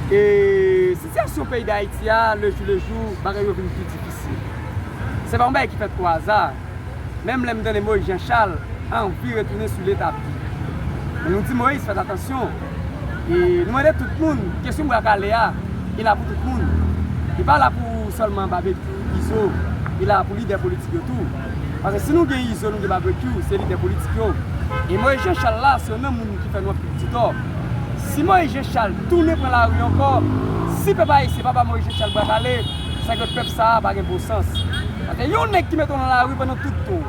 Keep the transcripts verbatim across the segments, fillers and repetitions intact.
E sitiyasyon peyi Dayiti a, lejou lejou, bagay yo vin pi difisil. Se pa yon bagay ki fèt o aza. Menm lè m tande Moïse Jean Charles anvi retounen sou letabli. Men nou di Moïse, fèt atansyon. E nou mande tout moun, kesyon bwa kale a, li la pou tout moun. Li pa la pou sèlman Babekyou, Izo, li la pou lidè politik yo tou. Paske si nou gen Izo, nou gen Babekyou, se lidè politik yo. E Moïse Jean Charles la, se yon nan moun ki fè nou anpil ti tò. Si Moïse Jean Charles tounen pran lari ankò, si pèp ayisyen pa ba Moïse Jean Charles bwa kale, sa vle di pèp sa a pa gen bon sans. Paske yon nèg ki mete w nan lari pandan tout tan,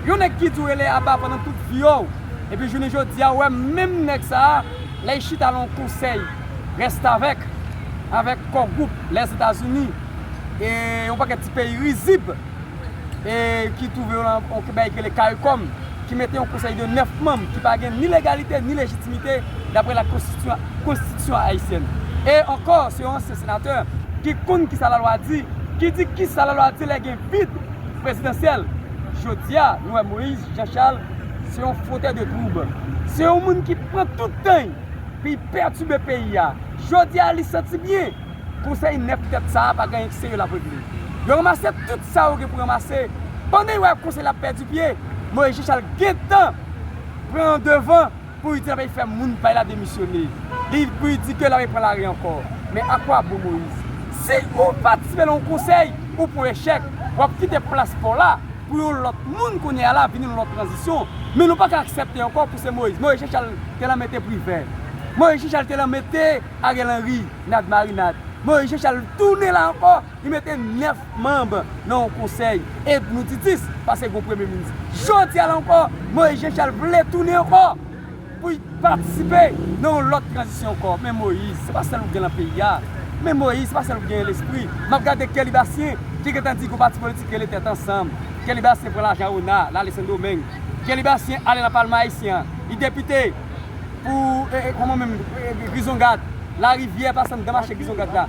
yon nèg ki di w rele aba pandan tout vi w, epi jounen jodi a, ou wè menm nèg sa a, lè l chita nan yon konsèy restavèk avèk Core Group, Lèzetazini, e yon pakèt ti peyi rizib, e ki twouve yo nan yon bagay ki rele CARICOM, ki mete yon konsèy de nèf manm ki pa gen ni legalite ni lejitimite daprè la konstitisyon, konstitisyon ayisyèn. E ankò, se yon ansyen senatè ki konn kisa lalwa di, ki di kisa lalwa di lè gen vid prezidansyèl. Jodi a, nou wè Moïse Jean Charles se yon fotè de twoub. Se yon moun ki pran tout tan pou l pètibe peyi a. Jodi a, li santi byen. Konsèy nèf tèt sa a pa gen anyen ki serye l ap regle. Yo ranmase tout sa yo gen pou ranmase. Pandan yo wè konsèy la ap pèdi pye, Moïse Jean Charles gentan pran devan pou li di l ap fè moun pa l la demisyone. Li, pou li di ke l ap pran lari ankò. Men akwabon Moïse? Si ou patisipe nan yon konsèy, ou pran echèk, w ap kite plas pa w la pou yon lòt moun kounye a la vin yon lòt tranzisyon. Men nou pa ka aksepte ankò pou se Moïse. Moïse Jean Charles te lan mete Privè. Moïse Jean Charles te lan mete Ariel Henry, nad marinad. Moïse Jean Charles tounen la ankò, li mete nèf manm nan yon konsèy. E nou di dis, paske gen yon premye minis. Jodi a la ankò, Moïse Jean Charles vle tounen ankò pou l patisipe nan yon lòt tranzisyon ankò. Men Moïse, se pa sèl ou gen nan peyi a. Men Moïse, se pa sèl ou gen lespri. M ap gade Kelly Bastien, ki gentan di gon pati politik rele Tèt Ansanm. Kelly Bastien pran lajan Rona, l ale Sendomeng. Kelly Bastien ale nan Palman Ayisyen an. Li depite pou, e, e, kòman menm, e, e, Grizongad, Larivyè, pase anndan mache Grizongad la.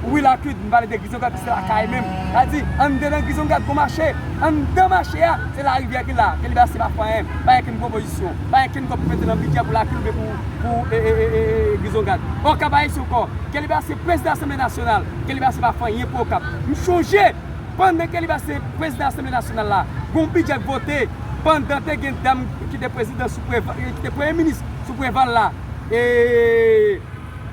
Wi, Lakid, m pale de Grizongad ki se lakay menm. Sa di, anndan nan Grizongad gon mache, anndan mache a, se Larivyè ki la. Kelly Bastien pa fè anyen, pa gen kenn pwopozisyon, pa gen kenn kòb pou mete nan bidjè pou Lakid oubyen pou, pou, e, e, e, e, e, Grizongad. Okap Ayisyen ankò, Kelly Bastien prezidan Asanble Nasyonal, Kelly Bastien pa fè anyen pou Okap. M chonje, pandan Kelly Bastien prezidan Asanble Nasyonal la, gon bidjè k vote, pandan te gen dam ki te prezidan sou Preval, ki te premye minis sou Preval la, e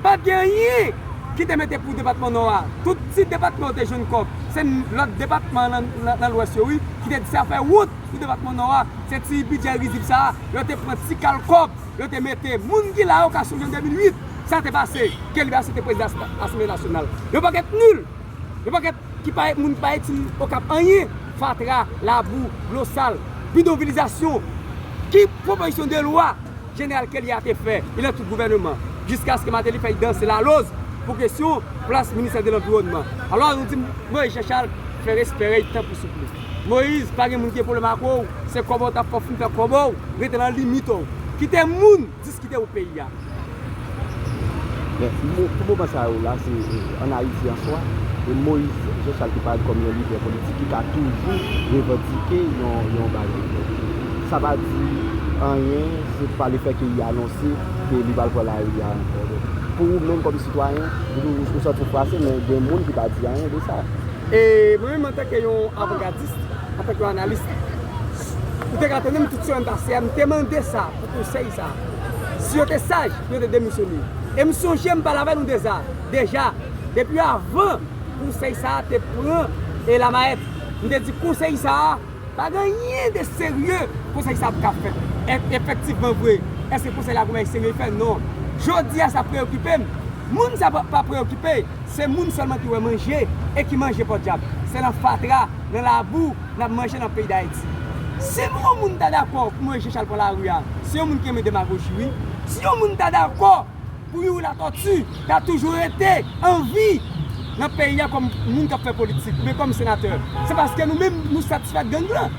pa t gen anyen ki te mete pou depatman Nò a. Tout ti depatman yo te jwenn kòb. Se lòt depatman nan, nan, nan Lwès yo, wi, ki te di se afè wout pou depatman Nò a. Se ti bidjè rizib sa a, yo te pran ti kal kòb, yo te mete. Moun ki la yo ka sonje an de mil uit, sa te pase. Kelly Bastien te prezidan Asanble Nasyonal. Yon pakèt nil. Yon pakèt ki pa, moun ki pa itil Okap anyen, fatra, labou, dlo sal, bidonvilizasyon. Ki pwopozisyon de lwa Jeneral Kelly a te fè, li nan tout gouvènman, jiskaske Martelly fè l danse laloz pou kesyon plas ministè de lanviwònman. Alò, nou di Moïse Jean Charles fè respè rèy tan pou souple. Moïse, pa gen moun ki gen pwoblèm ak ou, se kòb ou t ap fè w fin fè kòb ou, rete nan limit ou. Kite moun diskite ou peyi a. Men, mo-, pou moman sa yo la, se, e, ann Ayiti an swa, e Moïse Jean Charles ki parèt kòm yon lidè politik ki ka toujou revandike yon, yon bagay. Sa pa di anyen, se pa lefètke li anonse ke li pral pran lari a ankò. Donk, pou ou menm kòm sitwayen, ou, ou, ou santi w frase, men gen moun ki pa di anyen de sa. E mwen menm, antanke yon avangadis, antanke yon analis, ou te ka tande m tout semèn pase a, m te mande sa pou konsèy sa a. Si yo te saj, yo te demisyone. E m sonje m pale avè nou deja, deja, depi avan konsèy sa a te pran, e, lamayèt. M te di konsèy sa a, pa gen anyen de serye konsèy sa ap ka fè. E, efektivman vre, èske konsèy la gon bagay serye l fè? Non. Jodi a, sa preyokipe m. Moun sa pa, pa preyokipe, se moun sèlman ki wè manje e ki manje podyab. Se nan fatra, nan labou, n ap manje nan peyi Dayiti. Si yon moun ta dakò pou Moïse Jean Charles pran lari a, se yon moun ki renmen demagoji, wi. Si yon moun ta dakò pou Youri Latortue ta toujou rete an vi nan peyi a kòm moun k ap fè politik, oubyen kòm senatè, se paske nou menm, nou satisfè ak gang lan.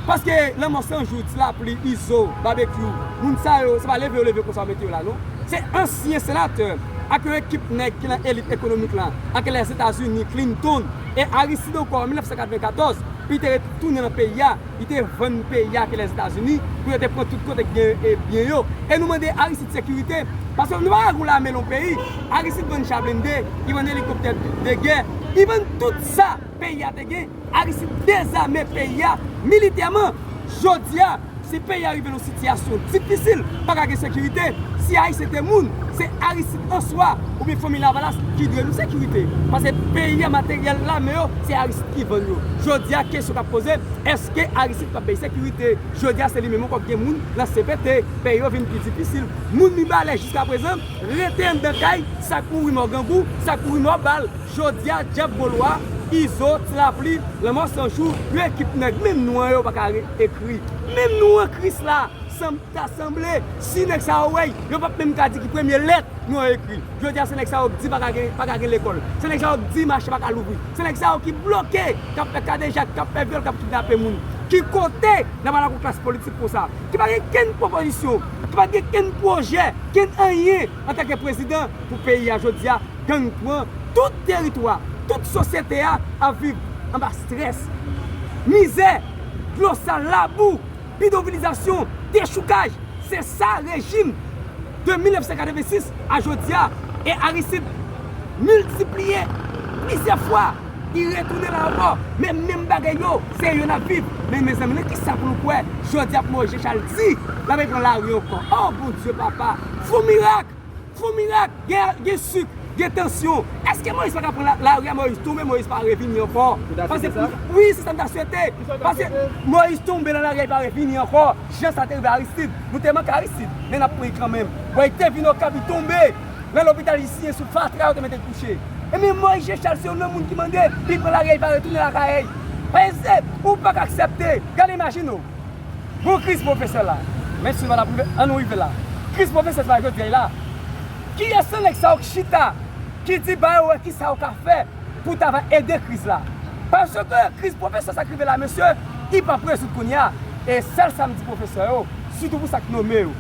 Paske Lanmò San Jou, Ti Lapli, Izo, Babekyou, moun sa yo, se pa leve yo leve konsa yo mete yo la, non. Se ansyen senatè ak yon ekip nèg ki nan elit ekonomik la, ak Lèzetazini, Clinton, e Aristide ankò, an mil nèf san katrevenkatòz, Epi te retounen nan peyi a, li te vann peyi a ke Lèzetazini, pou yo te pran tout kote k gen, e, byen yo. E nou mande Aristide sekirite, paske nou pa ka gen yon lame nan yon peyi, Aristide vann cha blende, li vann elikoptè de gè, li vann tout sa peyi a te gen, Aristide dezame peyi a militèman. Jodi a, si peyi a rive nan yon sitiyasyon difisil, pa ka gen sekirite, si Ayisyen te moun, se Aristide answa oubyen fanmi Lavalas ki dwe nou sekirite. Paske peyi a, materyèl lame yo, se Aristide ki vann yo. Jodi a, kesyon k ap poze, èske Aristide p ap bay sekirite? Jodi a, se li menm ankò k gen moun nan C P T, peyi yo vin pi difisil. Moun Mibalè jiskaprezan rete anndan kay, sa k mouri mò grangou, sa k mouri mò bal. Jodi a, Djab Golwa, Izo, Ti Lapli, Lanmò San Jou, yon ekip nèg, menm non an yo pa ka re-, ekri. Menm non an Kris la, sanm-, ta sanble, si nèg sa yo wè, yo p ap menm ka di ki premye lèt non an ekri. Jodi a, se nèg sa yo k di pa ka gen, pa ka gen lekòl. Se nèg sa yo k di mache pa ka louvri. Se nèg sa yo ki bloke, k ap fè kadejak, k ap fè vyòl, k ap kidnape moun. Ki kote n ap al ak yon klas politik konsa? Ki pa gen kenn pwopozisyon, ki pa gen kenn pwojè, kenn anyen antanke prezidan pou peyi a jodi a. Gang pran tout teritwa, tout sosyete a ap viv anba estrès, mizè, dlo sal, labou, bidonvilizasyon, dechoukaj. Se sa rejim de mil nèf san katrevensis a jodi a. E Aristide miltipliye plizyè fwa, li retounen la ankò. Men menm bagay yo, se yo n ap viv. Men mezanmi, nan kisa pou nou kwè jodi a pou Moyiz Jechal di l ap pran lari ankò? Oh, Bondye papa! Fou mirak! Fou mirak, gen, gen sik, gen tansyon. Èske Moyiz pa ka pran la, lari a, Moyiz tonbe, Moyiz pa revini ankò? Ou ta swete sa? Wi, se sa m ta swete. Paske Moyiz tonbe nan lari a, li pa revini ankò. Jan sa te rive Aristide, nou te manke Aristide, men n ap pran li kanmenm. Bon, li te vin Okap, li tonbe nan lopital, li siyen sou fatra, yo te mete l kouche. Ebyen, Moyiz Jechal se youn nan moun ki mande pou li pran lari a, li pa retounen lakay li. Paske ou pa ka aksepte. Gade, imajine w. Bon, kriz pwofesè la. Men si nou pa t ap rive, ann nou rive la. Kriz pwofesè sa jodi a la. Kiyès nan nèg sa yo k chita, ki di ba yo wè kisa yo ka fè pou ta va ede kriz la? Paske kriz pwofesè sa k rive la, mesye, li p ap rezoud kounye a. E sèl sa m di pwofesè yo, sitou pou sa k nome yo,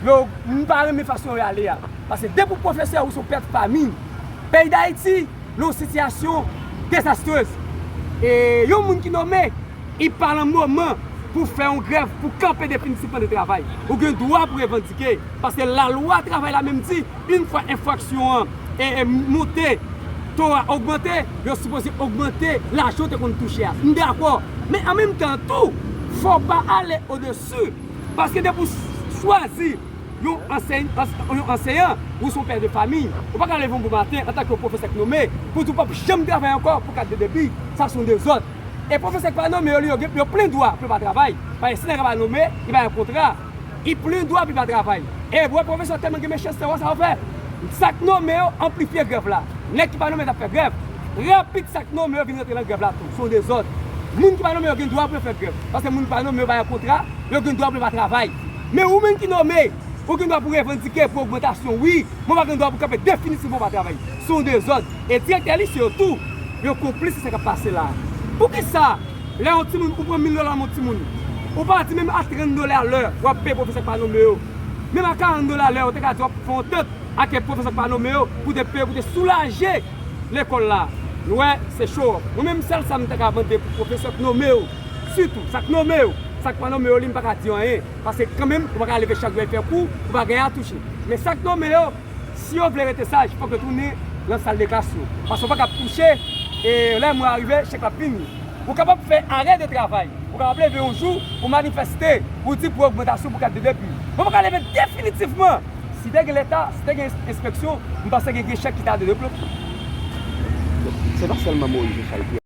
yo, m pa renmen fason yo ale a. Paske depi w pwofesè, ou se yon pè de fami. Peyi Dayiti, nan yon sitiyasyon dezastrez. E yon moun ki nome, li pa nan moman pou fè yon grèv, pou kanpe definitivman de travay. Ou gen dwa pou revandike, paske lalwa travay la menm di, yon fwa enfraksyon an, e, e, monte, to a ogmante, yo sipoze ogmante lajan w te konn touche a. M dakò. Men an menm tan tou, fò w pa ale odesi. Paske depi w chwazi yon ansey-, ans-, yon anseyan, ou se yon pè de fami, ou pa ka leve yon bon maten antanke yon pwofesè k nome, pou di w p ap janm travay ankò pou kat de depi. Sa se yon dezòd. E pwofesè k pa nome yo, li, yo gen, yo plen dwa pou yo pa travay. Paske si nèg la pa nome, li pa gen kontra, li plen dwa pou li pa travay. E wè pwofesè tèlman gen mechanste, wè sa yo fè. Sa k nome yo anplifye grèv la. Nèg ki pa nome t ap fè grèv. Rapid sa k nome yo vin rantre nan grèv la tou. Se yon dezòd. Moun ki pa nome yo gen dwa pou yo fè grèv. Paske moun ki pa nome yo pa gen kontra, yo gen dwa pou yo pa travay. Men ou menm ki nome, ou gen dwa pou revandike pou ogmantasyon, wi, men w pa gen dwa pou kanpe definitivman w pa travay. Se yon dezòd. E direktè lise yo tou, yo konplis nan sa k ap pase la. Poukisa, lè yon timoun, ou pran mil dola nan men yon timoun, ou pa di menm a trant dola lè w ap peye pwofesè k pa nome yo, menm a karant dola lè, ou te ka di w ap fè yon antant ak pwofesè k pa nome yo pou te peye, pou te soulaje lekòl la. Nou wè, se cho. Mwen menm, sèl sa m ta ka mande pou pwofesè k nome yo, sitou sa k nome yo, sa k pa nome yo, li m pa ka di anyen. Paske kanmenm, ou pa ka leve chak jou al fè kou, ou pa gen a touche. Men sa k nome yo, si yo vle rete saj, fòk yo tounen nan sal de klas yo. Paske ou pa ka ap touche, e lè mwa a rive, chèk la ap vini. Ou kapab fè arè de travay. Ou kapab leve yon jou, ou manifeste, ou di pou ogmantasyon pou kat de depi. Men ou pa ka leve definitivman. Si te gen Leta, si te gen ens-, enspeksyon, m panse gen, gen chèk ki ta debloke. Se pa sèlman Moyiz Jechal ki